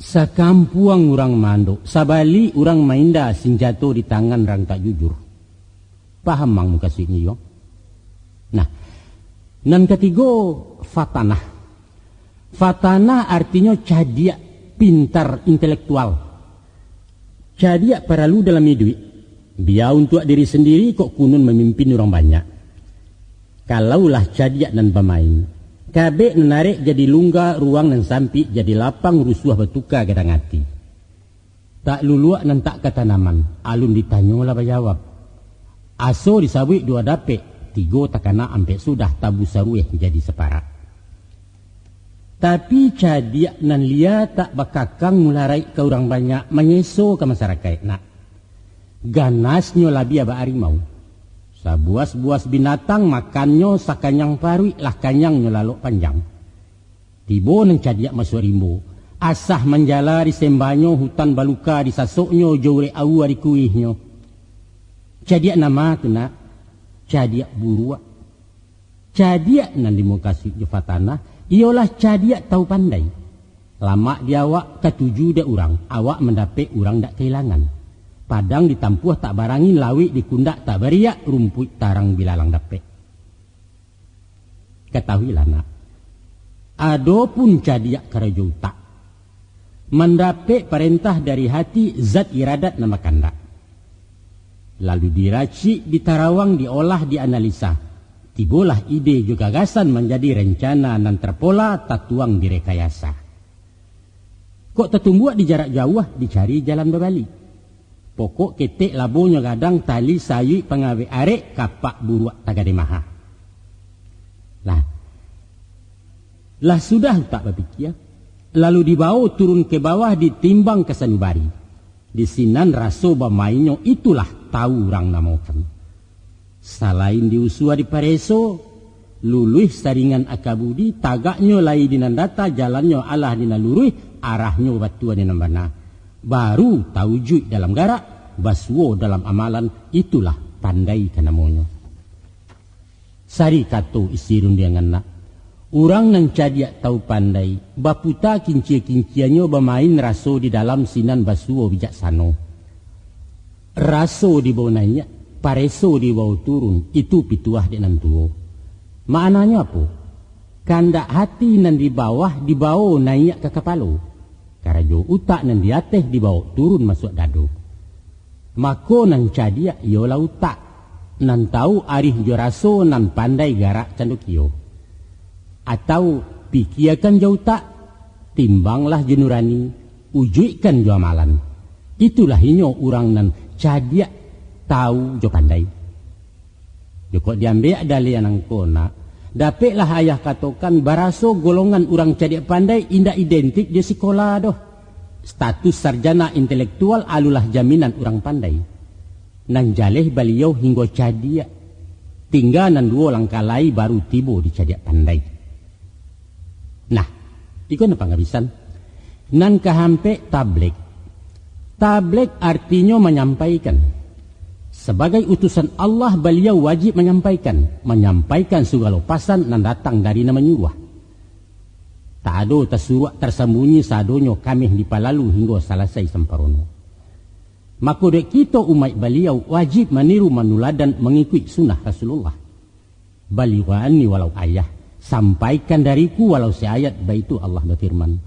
Sakampuang urang maandok, sabalik urang mainda sinjato di tangan rangkak jujur. Paham ang mukasuiknyo iyo? Nah, nan katigo, fatanah. Fatanah artinyo cadiak, pintar, intelektual. Cadiak paralu dalam iduik. Bia untuak diri sandiri, kok kunun mamimpin urang banyak. Kalau lah cadiak nan bamain, kabek nan arek jadi lungga, ruang nan sampik jadi lapang, rusuah batuka gadang ati. Tak luluak nan tak katanaman, alun ditanyo lah bajawab. Aso disabuik duo dapek, tigo takana ampek sudah, tabu sarueh jadi saparak. Tapi cadiak nan lia tak bakakang, mularaik ka urang banyak, manyeso ka masarakaik nak. Ganasnyo labiah bak arimau. Sabuas-buas binatang makannyo sakanyang paruik, lah kanyangnyo lalok panjang. Tibo nan cadiak masuak rimbo, asah manjala disembanyo, hutan baluka disasoknyo, jo urek aua dikuihnyo. Cadiak nan ma tu nak? Cadiak buruak. Cadiak nan dimukasuik jo fatanah, iyolah cadiak tahu pandai. Lamak di awak, katuju dek urang, awak mandapek, urang dak kailangan. Padang ditampuah tak barangin, lawik dikundak tak bariak, rumpuik tarang bilalang dapek. Katahuilah nak, adopun cadiak karajo utak, mandapek parentah dari hati, zat iradat nan bakandak. Lalu diracik, ditarawang, diolah, dianalisa. Tibolah ide jo gagasan, manjadi rencana nan terpola, tatuang di rekayasa. Kok tatumbuak di jarak jauah, dicari jalan babalik. Pokok ketek labonyo gadang, tali sayuik pangawek arek, kapak buruak tagade maha. Lah, lah sudah utak bapikia, lalu dibawo turun ka bawah, ditimbang ka sanubari. Di sinan raso bamainnyo, itulah tahu urang namokan. Salain diusua dipareso, luluih saringan aka budi, tagaknyo lai di nan data, jalannyo alah di nan luruih, arahnyo batua di nan bana. Baru tawujuik dalam garak, basuo dalam amalan, itulah pandai ka namonyo. Sari kato isi rundiangan nak. Urang nan cadiak tahu pandai, baputa kincia-kinciannyo, bamain raso di dalam, sinan basuo bijaksano. Raso dibawo naiak, pareso dibawo turun, itu pituah dek nan tuo. Maknanyo apo? Kandak hati nan di bawah dibawo naiak ka kapalo. Karajo utak nan di ateh dibawo turun masuak dado. Mako nan cadiak iyolah utak, nan tahu arih jo raso, nan pandai garak candokio. Atau pikiakan jo utak, timbanglah jo nurani, ujuikkan jo amalan. Itulah inyo urang nan cadiak, tahu jo pandai. Jokok diambiak daliah nangko nak, dapeklah ayah katokan, baraso golongan urang cadiak pandai indak identik jo sikola doh. Status sarjana intelektual alulah jaminan urang pandai. Nan jaleh baliau hinggo cadiak. Tingga nan duo langkah lai baru tibo di cadiak pandai. Nah, iko nan pangabisan. Nan kahampek, tablig. Tablig artinyo manyampaikan. Sabagai utusan Allah, baliau wajib manyampaikan, manyampaikan sagalo pasan nan datang dari Nan Manyuruah. Tak ado tasuruak tarsambunyi, sadonyo kameh dipalalu hinggo salasai samparono. Mako, dek kito umaik Baliau wajib maniru manuladan mangikuik sunnah Rasulullah. Balighu anni walau ayah, sampaikan dariku walau seayat, baitu Allah bafirman.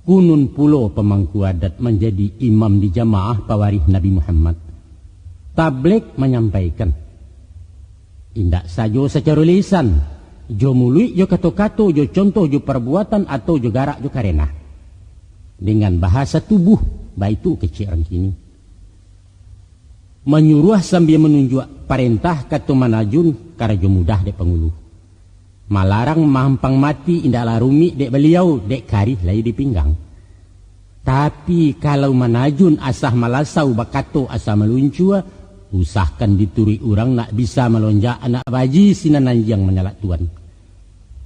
Kunun pulo pamangku adat manjadi imam di jamaah pawarih Nabi Muhammad. Tablek manyampaikan, indak sajo sacaro lisan, jo muluik, jo kato-kato, jo contoh, jo parbuatan, atau jo garak, jo karena. Dengan bahasa tubuh, baitu kecek urang kini. Manyuruah sambia manunjuak, parentah kato manajun, karajo mudah dek pangulu. Malarang mahampang mati, indaklah rumik dek baliau, dek karih lai di pinggang. Tapi, kalau manajun asa malasau, bakato asa maluncua, usahkan dituruik urang nak bisa malonjak anak baji sinan anjiang manyalak tuan.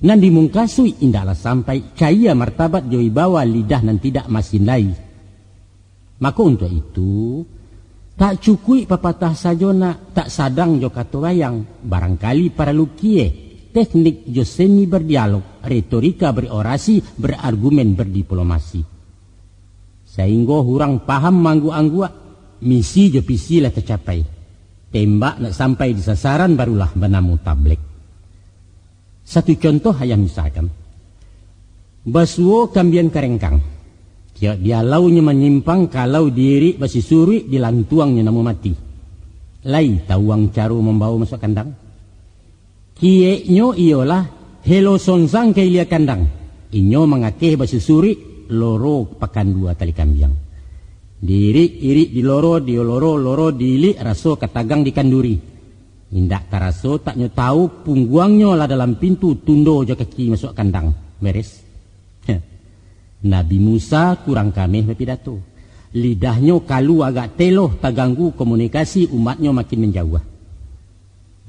Nan dimungkasuik indaklah sampai, cayia martabat jo wibawa lidah nan tidak masin lai. Mako untuak itu, tak cukuik papatah sajo nak, tak sadang jo kato bayang, barangkali paralu kieh, teknik jo seni berdialog, retorika berorasi, berargumen berdiplomasi. Sainggo urang paham maangguak-angguak, misi jo visi lah tacapai. Tembak nak sampai di sasaran barulah banamo tablek. Satu contoh ayah misalkan. Basuo kambian karengkang. Tiok di alaunyo manyimpang, kalau diirik basisuruik, dilantuangnyo namo mati. Lai tawuang caro mambawo masuak kandang? Kieknyo iyolah, helo sonsang ka ilia kandang. Inyo mangakeh basisuruik, loro pakandua tali kambiang. Diirik-irik diloro, diloro-loro diilik, raso ka tagang dikanduri. Indak taraso tak nyo tahu, pungguangnyo lah dalam pintu, tundo jo kaki masuak kandang. Beres. Heh. Nabi Musa kurang kameh bapidato. Lidahnyo kalu agak teloh, taganggu komunikasi umatnyo makin manjauah.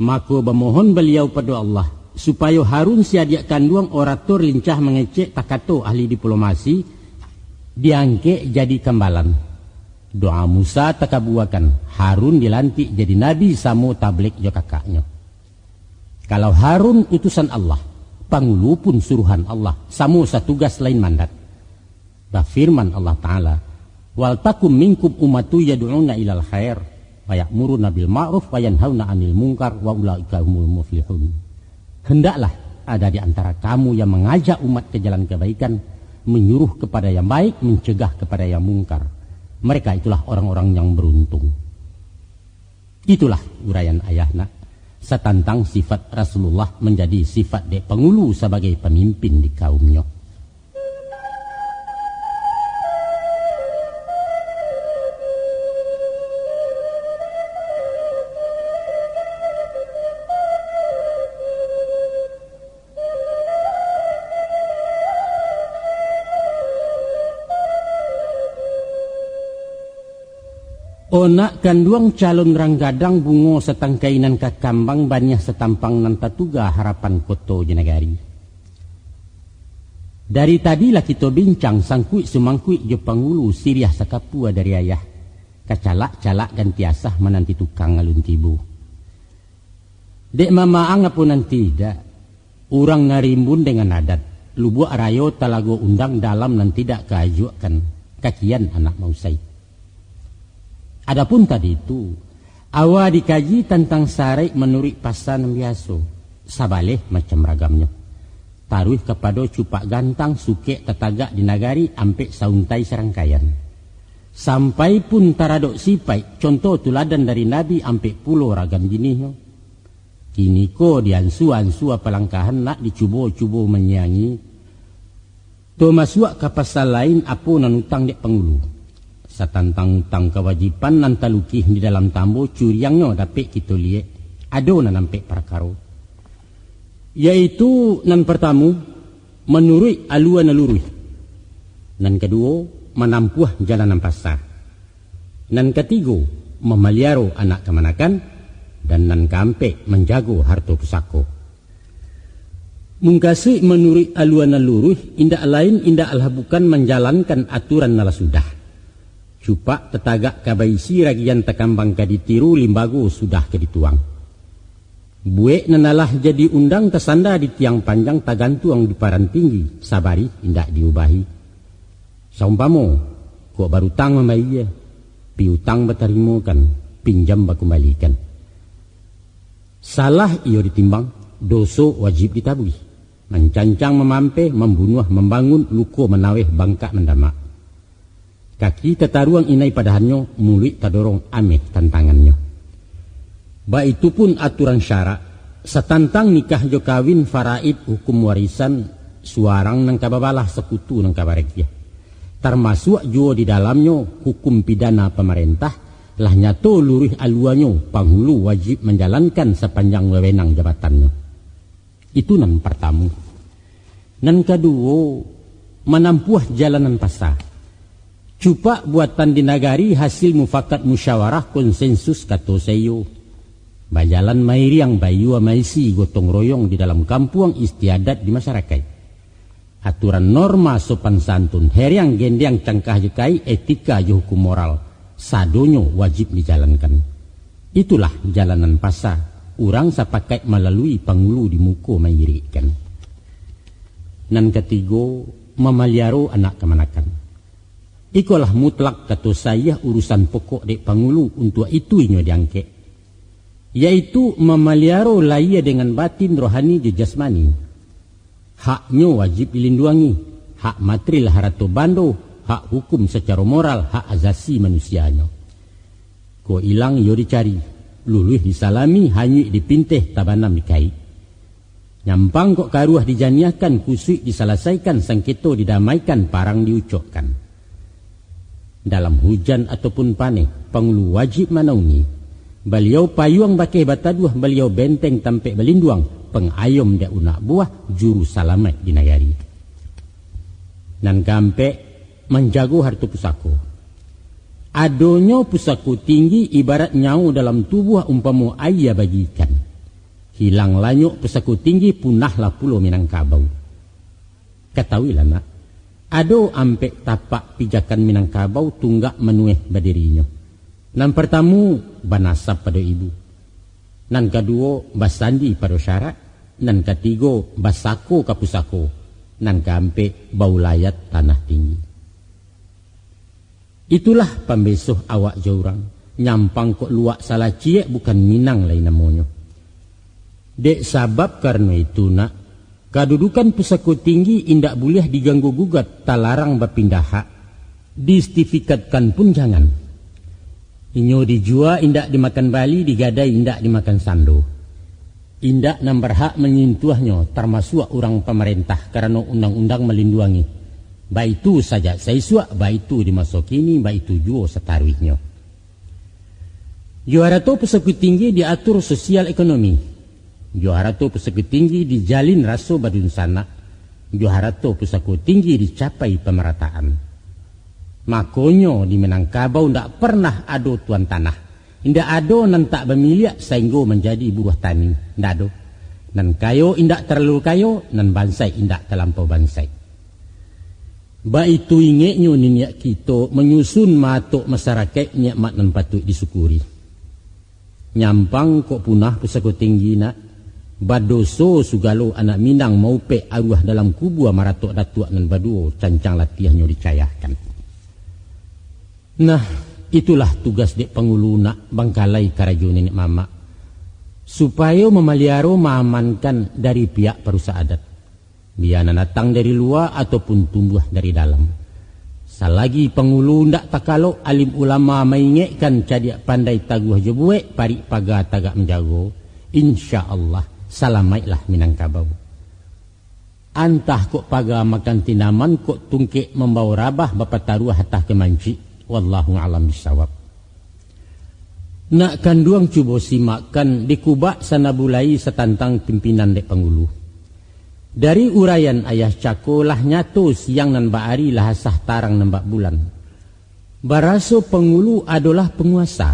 Mako bamohon baliau pado Allah, supayo Harun si adiak kanduang orator lincah mangecek takato ahli diplomasi, diangkek jadi kambalan. Doa Musa takabuakan, Harun dilantik jadi nabi samo tablek jo kakaknyo. Kalau Harun utusan Allah, pangulu pun suruhan Allah, samo satugas lain mandat. Bafirman Allah Ta'ala, "Wal takum minkum ummatu yad'una ilal khair, wa ya'muruna bil ma'ruf, wa yanhauna 'anil munkar, wa ulaika humul muflihun." Hendaklah ada di antara kamu yang mengajak umat ke jalan kebaikan, menyuruh kepada yang baik, mencegah kepada yang mungkar. Mereka itulah orang-orang yang beruntung. Itulah uraian ayah nak, satantang sifat Rasulullah manjadi sifat dek pangulu sabagai pamimpin di kaumnyo. Onak kanduang calon ranggadang, bungo satangkai nan ka kambang, baniah satampang nan tatuga, harapan koto jo nagari. Dari tadi lah kito bincang, sangkuik sumangkuik jo pangulu, siriah sakapua dari ayah. Kacalak-calak ganti asah, mananti tukang alun tibo. Dek mamaang apo nan tidak, urang nan rimbun dengan adat, lubuak rayo talago undang dalam nan tidak kaajuakkan, kakian anak mausai. Adapun tadi tu, awa dikaji tantang saraik manuruik pasa nan biaso, sabaleh macam ragamnyo. Taruih kapado cupak gantang, sukek tatagak di nagari, ampek sauntai sarangkaian. Sampai pun taradok sipaik, contoh tuladan dari Nabi, ampek pulo ragam jinihnyo. Kiniko diansua-ansua palangkahan nak dicubo-cubo manyiangi. Tamasuak ka pasa lain apo nan utang dek pangulu. Satantang utang kawajiban nan talukih di dalam tambo, curiangnyo dapek kito liek, ado nan ampek parakaro. Yaitu nan partamu, manuruik alua nan luruih. Nan kaduo, manampuah jalan nan pasa. Nan katigo, mamaliaro anak kamanakan. Dan nan kaampek, manjago harto pusako. Mungkasuik manuruik alua nan luruih, indak lain, indaklah bukan manjalankan aturan nan lah sudah. Cupak tatagak ka baisi, ragian takambang ka ditiru, limbago sudah ka dituang. Buek nan alah jadi undang, tasanda di tiang panjang, tagantuang di paran tinggi, sabarih indak diubahi. Saumpamo, kok barutang mambayia, piutang batarimokan, pinjam bakumbalikan. Salah iyo ditimbang, doso wajib ditabuih. Mancancang mamampeh, mambunuah mambangun, luko manaweh, bangkak mandamak. Kaki tataruang inai padahannyo, muluik tadorong ameh tantangannyo. Baitu pun aturan syarak, satantang nikah jo kawin, faraid, hukum warisan, suarang nan ka babalah, sakutu nan ka baragiah. Tarmasuak juo di dalamnyo hukum pidana pamarentah, lah nyato luruih aluanyo, panghulu wajib manjalankan sapanjang wewenang jabatannyo. Itu nan partamo. Nan kaduo, manampuah jalan nan pasa. Cupak buatan di nagari, hasil mufakat musyawarah konsensus, kato saiyo. Bajalan mairiang, bayua maisi, gotong royong di dalam kampuang, istiadat di masyarakaik. Aturan norma sopan santun, heriang gendiang cangkah jo kaik, etika jo hukum moral, sadonyo wajib dijalankan. Itulah jalan nan pasa, urang sapakaik malalui, panghulu di muko mairikkan. Nan katigo, mamaliaro anak kamanakan. Ikolah mutlak kato saiah urusan pokok dek panghulu, untuak itu inyo diangkek, yaitu mamaliaro lahia dengan batin, rohani jo jasmani. Haknyo wajib dilinduangi, hak materil harato bando, hak hukum sacaro moral, hak azasi manusianyo. Kok ilang iyo dicari, luluih disalami, hanyuik dipinteh, tabanam dikaik. Nyampang kok karuah dijaniahkan, kusuik disalasaikan, sangketo didamaikan, parang diucokkan. Dalam hujan ataupun paneh, panghulu wajib manaungi. Baliau payuang bakeh bataduah, baliau benteng tampek balinduang, pangayom dek unak buah, juru salamaik di nagari. Nan kaampek, manjago harto pusako. Adonyo pusako tinggi ibarat nyawo dalam tubuah, umpamo aia bagi ikan. Hilang lanyok pusako tinggi, punahlah pulo Minangkabau. Katauilah nak, ado ampek tapak pijakan Minangkabau tunggak manueh badirinyo. Nan partamo, banasab pado ibu. Nan kaduo, basandi pado syarak. Nan katigo, basako ka pusako. Nan kaampek, baulayat tanah tinggi. Itulah pambesoh awak jo urang, nyampang kok luak salah ciek, bukan Minang lai namonyo. Dek sabab karano itu nak, kadudukan pusako tinggi indak buliah diganggu gugat, talarang bapindah hak, disertifikatkan pun jangan. Inyo dijua indak dimakan bali, digadai indak dimakan sando. Indak nan barhak manyentuahnyo, tarmasuak urang pamarentah, karano undang-undang malinduangi. Baitu sajak saisuak, baitu di maso kini, baitu juo sataruihnyo. Jo harato pusako tinggi diatur sosial ekonomi. Jo harato pusako tinggi dijalin raso badunsanak. Jo harato pusako tinggi dicapai pamarataan. Makonyo di Minangkabau ndak parnah ado tuan tanah. Indak ado nan tak bamiliak sainggo manjadi buruah tani. Ndak ado. Nan kayo indak talalu kayo, nan bansaik indak talampau bansaik. Baitu ingeknyo niniak kito manyusun maatok masarakaik nikmat nan patuik disyukuri. Nyampang kok punah pusako tinggi nak, badoso sugalo anak Minang maupek aruah dalam kubua maratok datuak nan baduo cancang latiahnyo dicayahkan. Nah, itulah tugas dek pangulu nak bangkalai karajo nenek mamak, supayo mamaliaro maamankan dari pihak parusak adat. Bia nan datang dari lua ataupun tumbuah dari dalam. Salagi pangulu ndak takalok, alim ulama maingekkan, cadiak pandai taguah jo buek, parik paga tagak manjago, insya Allah, salamaiklah Minangkabau. Antah kok paga makan tinaman, kok tungkek mambao rabah, bapataruah atah ka mancik. Wallahu a'lam bissawab. Nak kanduang cubo simakkan, dikubak sanabulai satantang pimpinan dek pangulu. Dari uraian ayah cako lah nyato siang nan bak ari, lah asah tarang nan bak bulan. Baraso pangulu adolah panguasa,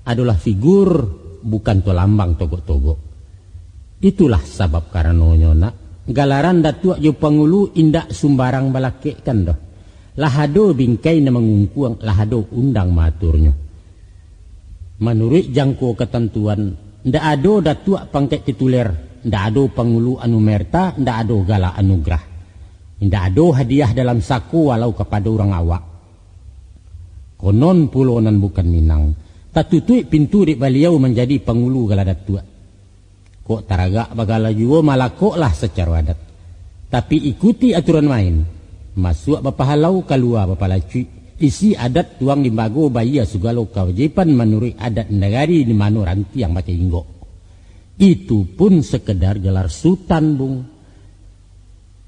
adolah figur, bukan to lambang togok-togok. Itulah sabab karanonyo nak, galaran datuak jo pangulu indak sumbarang balakekkan doh. Lah ado bingkai nan mangungkuang, lah ado undang maaturnyo. Manuruik jangko katantuan, ndak ado datuak pangkek tituler, ndak ado pangulu anu merta, ndak ado gala anugerah. Indak ado hadiah dalam sako walau kapado urang awak. Konon pulo nan bukan Minang, tatutuik pintu dek baliau manjadi pangulu gala datuak. Kok taragak bagala juo, malakoklah sacaro adat. Tapi ikuti aturan main. Masuak bapahalau, kalua bapalacuik. Isi adat tuang limbago, bayia sugalo kawajiban manuruik adat nagari di mano rantiang pakai inggok. Itu pun sekedar gelar sutan, Bung.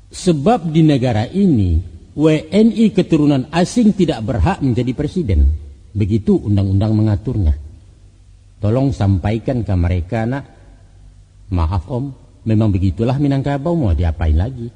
Sebab di negara ini, W N I keturunan asing tidak berhak menjadi presiden. Begitu undang-undang mengaturnya. Tolong sampaikan ka mereka, nak. Maaf, Om, memang begitulah Minangkabau, mau diapain lagi.